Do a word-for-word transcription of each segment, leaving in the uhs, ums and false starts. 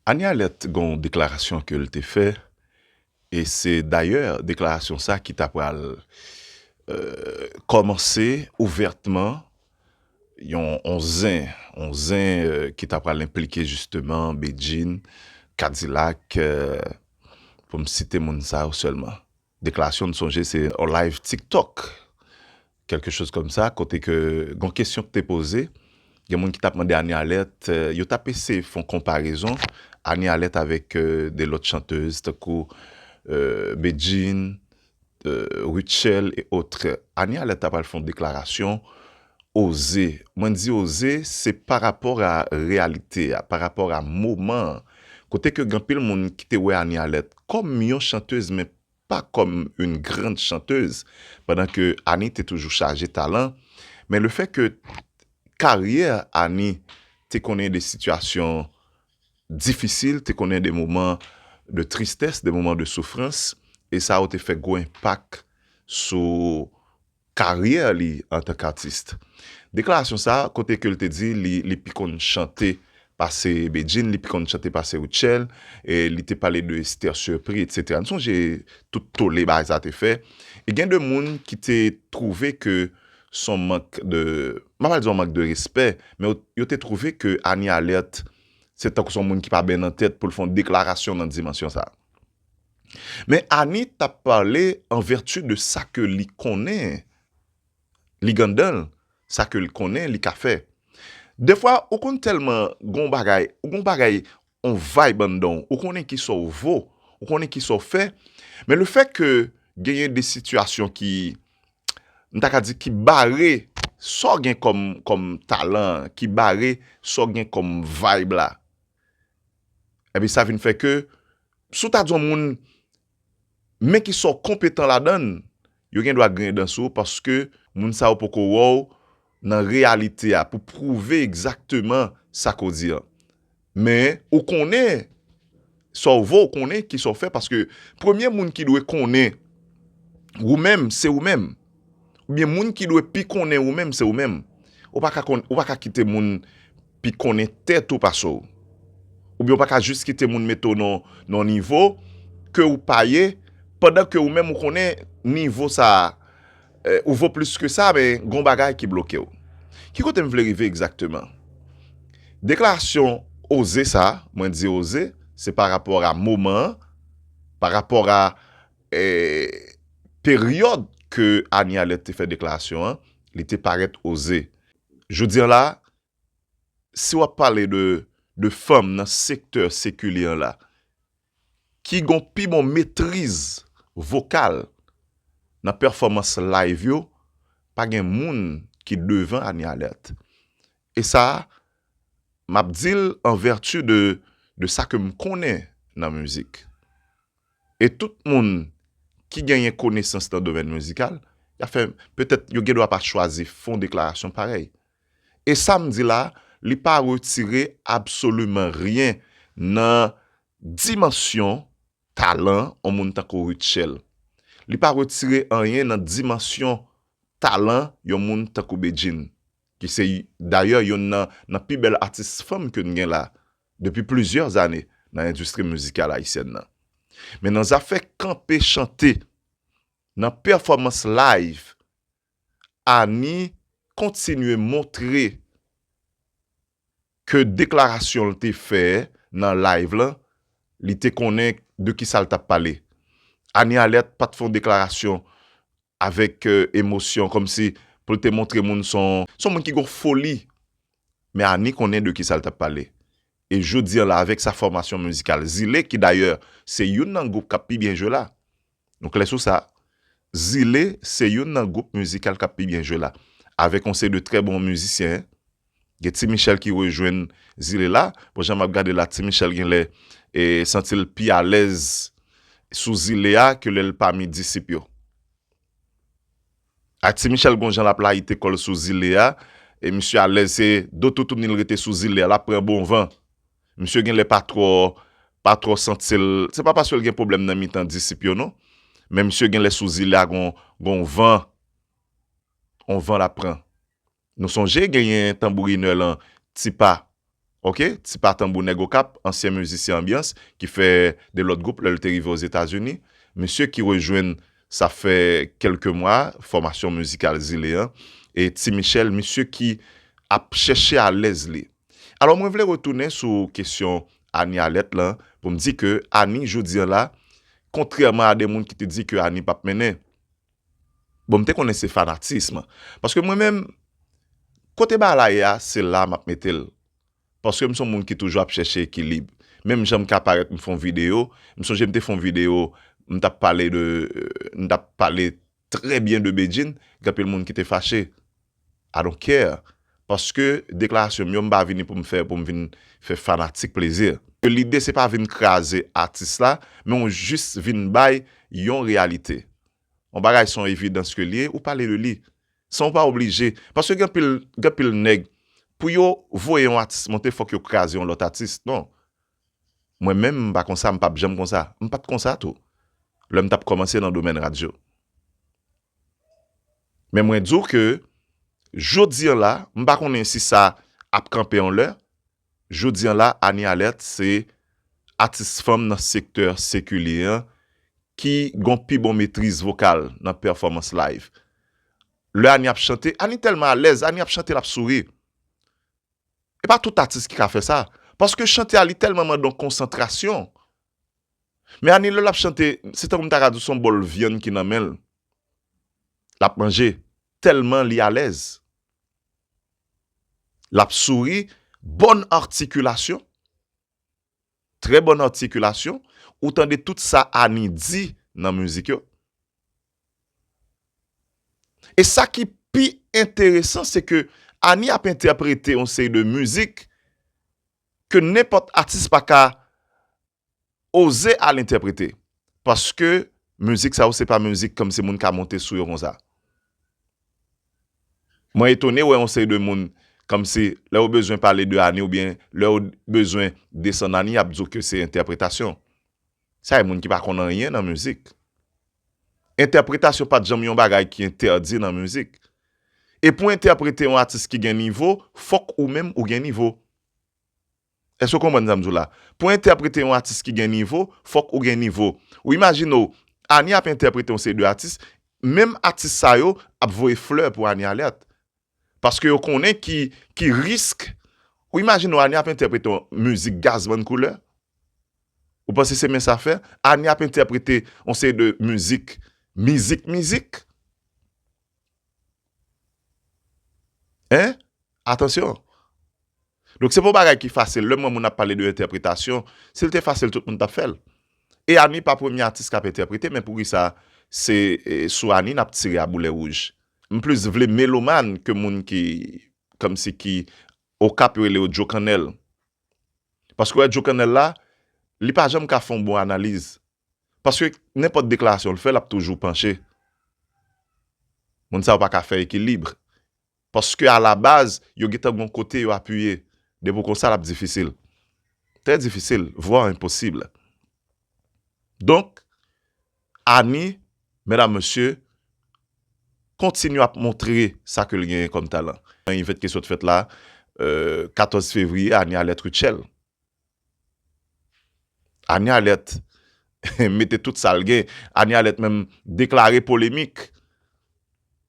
Annie Alerte gen yon deklarasyon ke l te fè, e se dayè deklarasyon sa ki ta pral, euh, kòmanse ouvètman yon, yon zen, yon zen, euh, ki ta pral enplike jisteman Bedjine, K-Dilak, euh, pou m site moun sa yo sèlman. Deklarasyon, n sonje se yon live TikTok, quelque chose comme ça, kote ke gon kesyon ki te poze, gen moun ki t ap mande Annie Alerte, euh, yo t ap eseye fè yon konparezon Annie Alerte avèk, euh, de lòt chantèz, tankou, euh, Bedjine, euh, Rutshelle et autres. Annie Alerte ta pral fè yon deklarasyon oze. Mwen di oze, se pa rapò a reyalite a, pa rapò a moman an. Kote ke gen anpil moun ki te wè Annie Alerte kòm yon chantèz, men pa kòm une grande chanteuse, pandan ke Annie te toujou chaje talan. Men le fait que karyè Annie te konnen de sitiyasyon difisil, te konnen de moman de tristès, de moman de soufrans, e sa yo te fè gwo enpak sou karyè li antank atis. Deklarasyon sa, kote ke l te di li, li pi konn chante pase Bedjine, li pi konn chante pase Rutshelle, e li te pale de Esther Surpris, et cetera. Nou sonje tout tole bagay sa te fè. E gen de moun ki te twouve ke s on mank de, m pa pral di yon mank de respè, men yo, yo te twouve ke Annie Alerte, se tankou s on moun ki pa byen nan tèt pou l fè yon deklarasyon nan dimansyon sa. Men Annie t ap pale an vèti de sa ke li konnen, li gen anndan l, sa ke l konnen, li ka fè. Defwa, ou konn tèlman gon bagay, ou gon bagay, on vibe anndan w, ou konnen kisa w vo, ou konnen kisa w fè, men le fait que genyen de sitiyasyon ki, m ta ka di, ki bare sa w gen kòm, kòm talan, ki bare sa w gen kòm vibe la, ebyen, sa vin fè ke, si w ta di yon moun, men kisa w konpetan ladan l, yo gen dwa griyen dan sou w, paske moun sa yo poko wè w nan reyalite a pou pwouve egzakteman sa ke w di an. Men, ou konnen sa w vo, ou konnen kisa w fè, paske premye moun ki dwe konnen ou menm, se ou menm. Oubyen moun ki dwe pi konnen ou menm, se ou menm. Ou pa ka konn, ou pa ka kite moun pi konnen tèt ou pase w. Oubyen ou pa ka jis kite moun mete w nan, nan nivo ke ou pa ye, pandan ke ou menm ou konnen nivo sa a, eh, ou vo plis ke sa, men gon bagay ki bloke w. Ki kote m vle rive egzakteman? Deklarasyon oze sa, mwen di oze, se pa rapò a moman an, pa rapò a, eh, peryòd ke Annie Alerte te fè deklarasyon an, li te parèt oze. Jodi a la, si w ap pale de, de fanm nan sektè sekilye an la, ki gon pi bon metriz vokal nan pèfòmans live yo, pa gen moun ki devan Annie Alerte. E sa, m ap di l an vèti de, de sa ke m konnen nan mizik. E tout moun ki genyen konesans nan domèn mizikal, y a fè, petèt yo gen dwa pa chwazi fè yon deklarasyon parèy. E sa m di la, li pa retire absoliman ryen nan dimansyon talan yon moun tankou Rutshelle. Li pa retire anyen nan dimansyon talan yon moun tankou Bedjine, ki se dayè yonn nan, nan pi bèl atis fanm ke n gen la depi plizyè zane nan endistri mizikal ayisyèn nan. Men nan zafè kanpe chante, nan pèfòmans live, Annie kontinye montre ke deklarasyon l te fè nan live lan, li te konnen de kisa l t ap pale. Annie Alerte pa t fè yon deklarasyon avèk, euh, emosyon, kòmsi pou l te montre moun s on, s on moun ki gon foli. Men Annie konnen de kisa l t ap pale. E jodi a la, avèk sa fòmasyon mizikal Zile, ki dayè se youn nan gwoup k ap pi byen jwe la. Nou klè sou sa. Zile se youn nan gwoup mizikal k ap pi byen jwe la. Avèk yon seri de trè bon mizisyen, gen Ti Michel ki rejwenn Zile la. Bon, jan m ap gade la, Ti Michel genlè, e, santi l pi alèz sou Zile a ke lè l pami disip yo. A Ti Michel gon jan l ap layite kò l sou Zile a, e misye alèz, se do toutouni l rete sou Zile a, l ap pran bon van. Misye genlè pa twò, pa twò santi l, se pa paske l gen pwoblèm nan mitan disip yo non, men misye genlè sou Zile a gon, gon van, on van l ap pran. Nou sonje genyen tanbourinè lan Tipa, Ok, Tipa Tanbou Nèg Okap, ansyen mizisyen Anbyans, ki fè de lòt gwoup lè l te rive Ozetazini. Misye ki rejwenn, sa fè kèlke mwa, fòmasyon mizikal Zile an. E Ti Michel, misye ki ap chèche alèz li. Alò, mwen vle retounen sou kesyon Annie Alerte lan, pou m di ke Annie, jodi an la, kontrèman a de moun ki te di ke Annie p ap mennen, bon, m te konnen se fanatism. Paske mwen menm, kote bagay la ye a, se la m ap mete l. Paske m se yon moun ki toujou ap chèche ekilib. Menm jan m ka parèt, m fè yon videyo, m sonje m te fè yon videyo, m t ap pale de, euh, m t ap pale trè byen de Bedjine, gen anpil moun ki te fache. I don't care. Paske deklarasyon m yo, m pa vini pou m fè, pou m vin fè fanatik plezi. Lide se pa vin kraze atis la, men w jis vin bay yon reyalite. Yon bagay se yon evidans ke l ye, ou pale de li. San w pa oblije. Paske gen pil, gen pil nèg, pou yo voye yon atis monte, fòk yo kraze yon lòt atis. Non. Mwen menm, m pa konsa, m p ap janm konsa. M pa t konsa tou. Lè m t ap kòmanse nan domèn radyo. Men mwen di w ke, jodi an la, m pa konnen si sa ap kanpe yon lè. Jodi an la, Annie Alerte se atis fanm nan sektè sekilye an ki gon pi bon metriz vokal nan pèfòmans live. Lè Annie ap chante, Annie tèlman alèz, Annie ap chante, l ap souri. E pa tout atis ki ka fè sa. Paske chante a, li tèlman mande yon konsantrasyon. Men Annie, lè l ap chante, se tankou m ta ka di w se yon bòl vyann ki nan men l. L ap manje. Tèlman li alèz. L ap souri, bòn atikilasyon. Trè bòn atikilasyon. Ou tande tout sa Annie di nan mizik yo. E sa ki pi enteresan, se ke Annie ap entèprete yon seri de mizik ke nenpòt atis pa ka oze al entèprete. Paske mizik sa yo, se pa mizik kòmsi moun ka monte sou yo konsa. Mwen etone wè yon seri de moun, kòmsi lè yo bezwen pale de Annie oubyen lè yo bezwen desann Annie, y ap di w ke se entèpretasyon. Sa e moun ki pa konn anyen nan mizik. Entèpretasyon pa t janm yon bagay ki entèdi nan mizik. E pou entèprete yon atis ki gen nivo, fòk ou menm ou gen nivo. Èske w konprann sa m di w la? Pou entèprete yon atis ki gen nivo, fòk ou gen nivo. Ou imajine w, Annie ap entèprete yon seri de atis, menm atis sa yo ap voye flè pou Annie Alerte. Paske yo konnen ki, ki risk. Ou imajine w, Annie ap entèprete yon mizik Gazman Koulè. Ou panse se men sa fè? Annie ap entèprete yon seri de mizik, mizik, mizik. Hein? Atansyon. Donk, se pa yon bagay ki fasil. Lè m wè moun ap pale de entèpretasyon, si l te fasil, tout moun t ap fè l. E Annie pa premye atis k ap entèprete, men poukisa se, e, sou Annie n ap tire a boulè wouj? M plis vle melomàn ke moun ki, kòmsi ki, Okap yo rele yo Djo Kannèl. Paske w wè Djo Kannèl la, li pa janm ka fè yon bon analiz. Paske nenpòt deklarasyon l fè, l ap toujou panche. Moun sa yo pa ka fè ekilib. Paske alabaz, yo gentan gon kote yo apiye. Depi w konsa, l ap difisil. Trè difisil, vwa enposib. Donk, Annie, medam, mesye, kontinye ap montre sa ke l genyen kòm talan. Nan event ki sot fèt la, euh, katòz fevriye, Annie Alerte Rutshelle. Annie Alerte mete tout sa l gen. Annie Alerte menm deklare polemik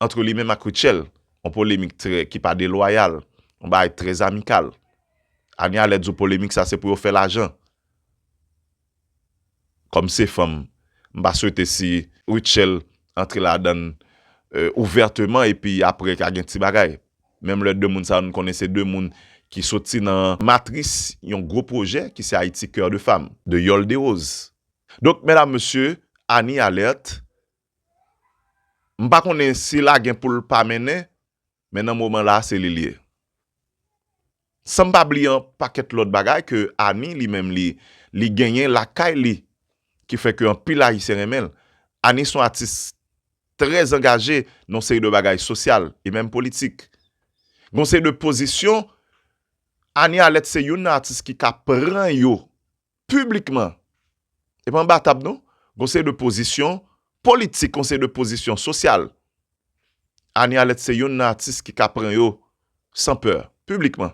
ant li menm ak Rutshelle. Yon polemik trè, ki pa delwayal. Yon bagay trè amikal. Annie Alerte di w polemik sa se pou yo fè lajan. Kòm se fanm, m pa swete si Rutshelle antre ladan l, euh, ouvèteman epi apre ka gen ti bagay. Menm lè de moun sa yo, nou konnen se de moun ki soti nan matris yon gwo pwojè ki se Ayiti Cœur de Femme, de Yole Desroses. Donk, medam, mesye, Annie Alerte, m pa konnen si l a gen pou l pa mennen, men nan moman la, se li l ye. San m pa bliye yon pakèt lòt bagay ke Annie, li menm, li, li genyen lakay li, ki fè ke anpil Ayisyen renmen l. Annie se yon atis trè angaje nan yon seri de bagay sosyal e menm politik. Gon seri de pozisyon, Annie Alerte se youn nan atis ki ka pran yo piblikman. E pa anba tab, non. Gon seri de pozisyon politik, gon seri de pozisyon sosyal. Annie Alerte se youn nan atis ki ka pran yo san pè, piblikman.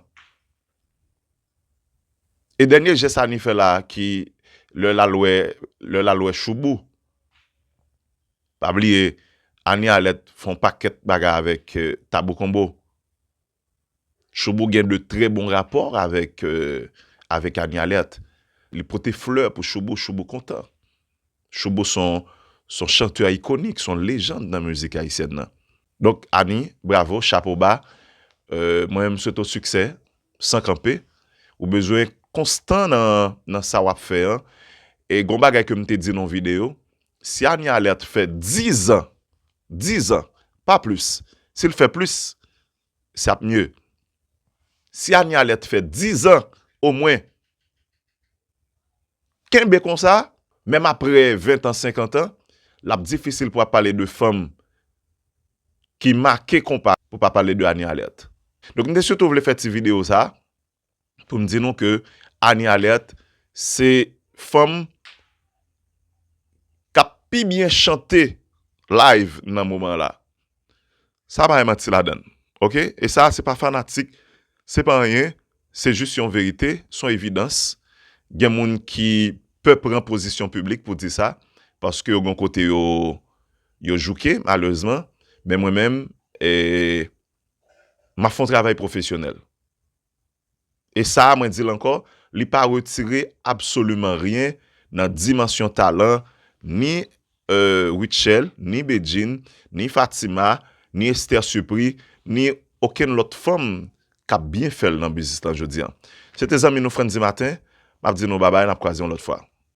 E dènye jès Ani fè la ki lè l al wè, lè l al wè Choubou. Pa bliye, Ani Alèt fè yon pakèt bagay avèk euh, Tabou Combo. Choubou gen de trè bon rapò avèk euh, avèk Ani Alèt. Li pote flè pou Choubou, Choubou kontan. Choubou se yon se yon chantè ikonik, se yon lejann nan mizik ayisyèn nan. Donk Ani, bravo, chapo ba. Euh, mwen menm m swete w siksè san kanpe. Ou bezwen konstan nan nan sa w ap fè an. E gon bagay ke m te di nan yon videyo, si Ani Alèt fè diz an, diz an, pa plis, si l fè plis, se ap mye. Si Ani Alèt fè diz an omwen, kenbe konsa, menm apre ven an, senkant an, l ap difisil pou w ap pale de fanm ki make konpa pou pa pale de Ani Alèt. Donk m te sitou vle fè ti videyo sa pou m di nou ke Ani Alèt se fanm k ap pi byen chante live nan moman la. Sa pa gen manti ladan l. Oke? E sa, se pa fanatik, se pa anyen, se jis yon verite, se yon evidans. Gen moun ki pè pran pozisyon piblik pou di sa, paske yo gen kote yo, yo jouke, malerezman. Men mwen menm, e, m ap fè yon travay pwofesyonèl. E sa a, mwen di l ankò, li pa retire absoliman ryen nan dimansyon talan ni euh, Rutshelle, ni Bedjine, ni Fatima, ni Esther Supri, ni okenn lòt fanm k ap byen fè l nan biznis lan jodi a. Se te zanmi nou Frantz Dimatin, m ap di nou babay, n ap kwaze yon lòt fwa.